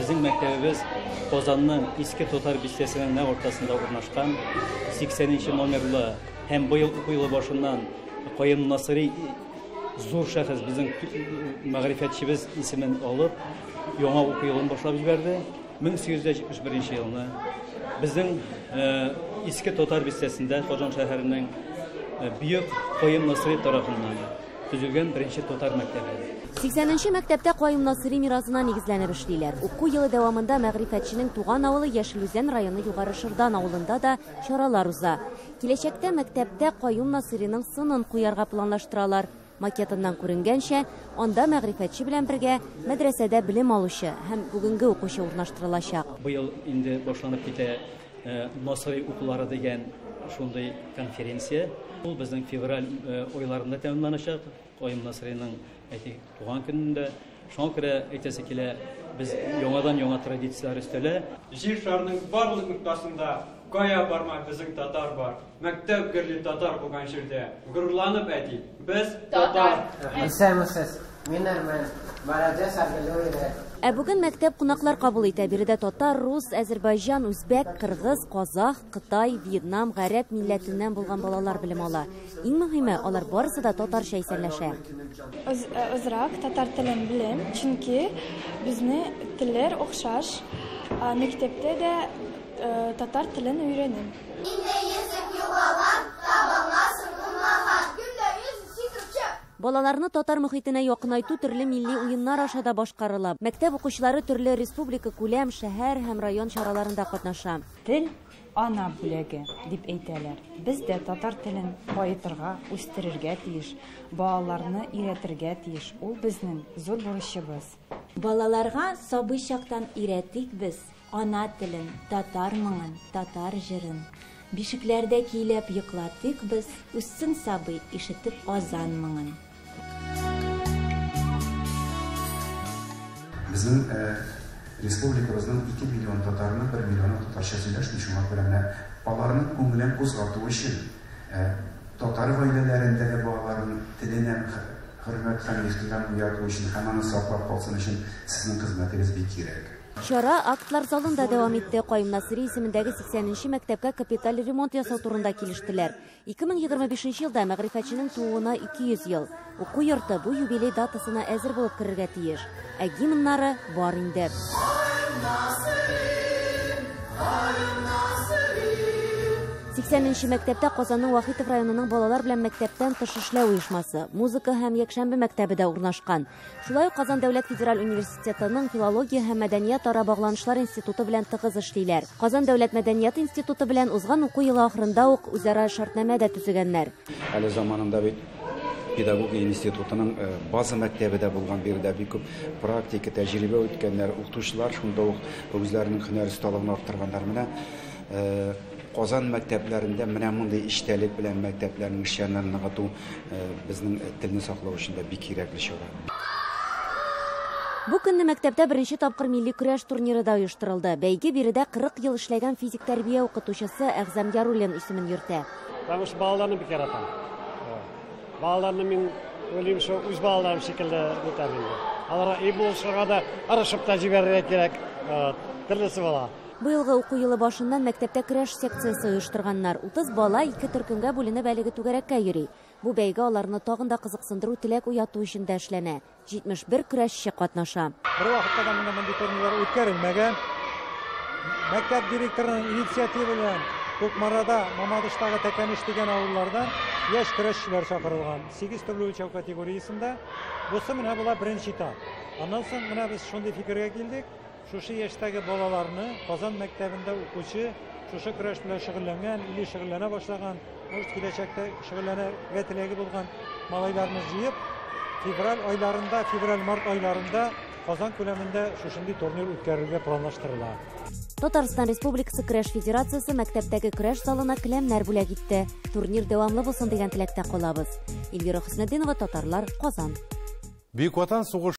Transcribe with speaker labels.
Speaker 1: Безнең мәктәбебез Казанның Иске Татар бистәсенең нәкъ уртасында урнашкан 80 номерлы һәм быел уку елы башыннан Каюм Насыйри зур шәхес, безнең мәгърифәтчебез исемен алып, яңа уку елын башлап җибәрде. 1871 елны безнең Иске Татар бистәсендә Казан шәһәренең бөек Каюм Насыйри тарафыннан төзелгән беренче татар мәктәбе.
Speaker 2: 80-нче мәктәптә Каюм Насыйри мирасына нигезләнеп эшлиләр. Уку елы дәвамында мәгърифәтченең туган авылы Яшел Үзән районы Югары Шырдан авылында да чаралар уза. Киләчәктә мәктәптә Каюм Насыйриның сынын куярга планлаштыралар. Макетыннан күренгәнчә, анда мәгърифәтче белән бергә мәдрәсәдә белем алучы һәм бүгенге укучы урнаштырылачак.
Speaker 1: Быел инде башланып китә Насыйри укулары дигән шундый конференция. Ул безнең февраль айларында тәмамланачак. Каюм Насыйриның әйтик туган көнендә. Шуңа күрә әйтәсе килә, без яңадан-яңа традицияләр өстәлә.
Speaker 3: Җир шарының барлык ноктасында кая барма безнең татар бар. Мәктәп гөрли татар булган җирдә. Горурланып әйтик, без татар.
Speaker 4: Исәнмесез, мин Әрмән, Мараҗа Саргылуева.
Speaker 2: Ә бүген мәктәп кунаклар кабул итә. Биредә татар, рус, әзербайҗан, үзбәк, кыргыз, казах, кытай, вьетнам, гарәп милләтеннән булган балалар белем ала. Иң мөһиме, алар барысы да татарча исәнләшә.
Speaker 5: Азрак татар телен беләм, чөнки безнең телләр охшаш. Мәктәптә дә татар телен өйрәнәм.
Speaker 6: Инде йөзек югалган, табылмасын уңмаган. Кемдә йөз сикереп чык.
Speaker 2: Балаларны татар мөхитенә якынайту төрле милли уеннар аша да башкарыла. Мәктәп укучылары төрле республика, күләм, шәһәр һәм район чараларында катнаша.
Speaker 7: Тел ана бүләге дип әйтәләр. Без дә татар телен баетырга, үстерергә тиеш, балаларны өйрәтергә тиеш. Ул безнең зур бурычыбыз.
Speaker 8: Балаларга сабый чактан өйрәтик без ана телен, татар моңын, татар җырын. Бишекләрдә көйләп йоклатыйк без, үссен сабый ишетеп азан моңын.
Speaker 9: Безнең республикабызның 2 миллион татарының 1 миллионы татарча сөйләшми, шуңа күрә менә аларның күңелен кузгату өчен татар гаиләләрендәге балаларның теленә хөрмәт һәм ихтирам уяту өчен һәм аны саклап калсын өчен сезнең хезмәтегез бик кирәк.
Speaker 2: Чара актлар залында дәвам итте. Каюм Насыйри исемендәге 80-нче мәктәпкә капиталь ремонт ясау турында килештеләр. 2025 елда мәгърифәтченең тууына 200 ел. Уку йорты бу юбилей датасына әзер булып керергә тиеш. Ә гимннары бар инде. 80-нче мәктәптә Казанның Вахитов районының балалар белән мәктәптән тыш эшләү оешмасы, музыка һәм якшәмбе мәктәбе дә урнашкан. Шулай ук Казан дәүләт федераль университетының филология һәм мәдәният ара багланышлар институты белән тыгыз эшлиләр. Казан дәүләт мәдәният институты белән узган уку елы ахырында ук үзара шартнамә дә төзегәннәр.
Speaker 9: Әле заманында бит педагогия институтының база мәктәбе дә булган, биредә бик күп практика, тәҗрибә үткәннәр, укытучылар шунда ук үзләренең һөнәр осталыгын арттырганнар. Менә Казан мәктәпләрендә менә мондый эчтәлек белән мәктәпләрнең эшчәнлеген ныгыту безнең телне саклау өчен дә бик кирәкле чара.
Speaker 2: Бу көнне мәктәптә беренче тапкыр милли көрәш турниры да оештырылды. Бәйге биредә 40 ел эшләгән физик тәрбия укытучысы Әгъзам Яруллин исемен йөртә.
Speaker 10: Потому что балаларны бик яратам. Балаларны мин уйлыйм, шул үз балаларым шикелле үтәм инде. Аларга и булышырга да, ырышып та җибәрергә кирәк. Төрлесе була.
Speaker 2: Быелгы уку елы башыннан мәктәптә көрәш секциясе оештырганнар. 30 бала ике төркемгә бүленеп әлеге түгәрәккә йөри. Бу бәйге аларны тагын да кызыксындыру, теләк уяту өчен дә эшләнә. 71 көрәшче катнаша.
Speaker 11: Бер вакытта да монда мондый турнирлар үткәрелмәгән. Мәктәп директорының инициативы белән Кукмарада, Мамадыштагы Тәкәнеш дигән авыллардан яшь көрәшчеләр чакырылган. 8 төрле үлчәү категориясендә. Бусы менә була беренче этап. Аннан соң менә без шундый фикергә килдек. Шушы яшьтәге балаларны Казан мәктәбендә укучы, шушы көрәш белән шөгыльләнгән или шөгыльләнә башлаган, может киләчәктә шөгыльләнергә теләге булган малайларны җыеп, февраль айларында, февраль-март айларында Казан күләмендә шушындый турнир үткәрергә планлаштырыла.
Speaker 2: Татарстан Республикасы Көрәш Федерациясе мәктәптәге көрәш залына келәмнәр бүләк итте. Турнир дәвамлы булсын дигән теләктә калабыз. Эльвира Хөснетдинова, Татарлар, Казан.
Speaker 12: Бөек Ватан сугышы